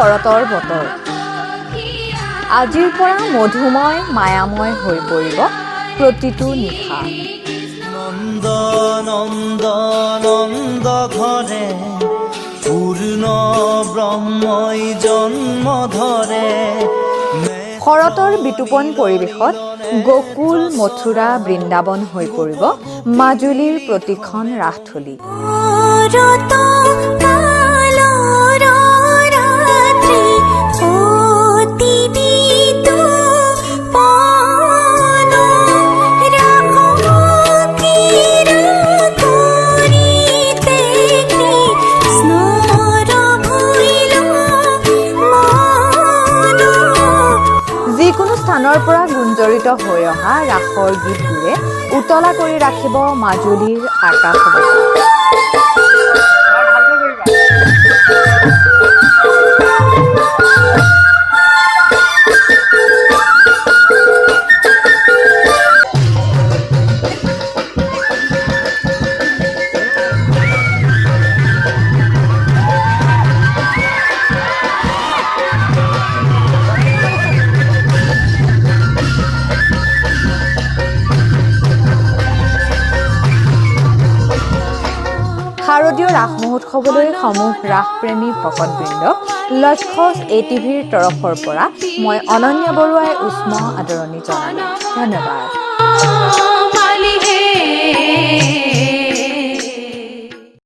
শৰতৰ বতৰ। আজিৰ পৰা মধুময়, মায়াময় হৈ পৰিব প্ৰতিটো নিশা। নন্দ নন্দ নন্দ ঘৰে পূৰ্ণ ব্ৰহ্মই জন্ম ধৰে। শৰতৰ বিতোপন পৰিৱেশত গকুল, মথুৰা, বৃন্দাবন হৈ পৰিব মাজুলীৰ প্ৰতিখন ৰাসথলী। শৰত কালৰ ৰাত্ৰি অতি বিতোপন, ৰাস ক্ৰীড়া কৰিতে কৃষ্ণৰ ভৈল মন। যিকোনো স্থানৰ পৰা গুঞ্জৰিত হৈ অহা ৰাসৰ গীতবোৰে উতলা কৰি ৰাখিব মাজুলীৰ আকাশ বতাহ। শাৰদীয় ৰাস মহোৎসৱলৈ সমূহ ৰাসপ্ৰেমী ভকতবৃন্দক লক্ষ্য এ টিভিৰ তৰফৰ পৰা মই অনন্যা বৰুৱাই উষ্ম আদৰণি জনালোঁ। ধন্যবাদ। মালিহে।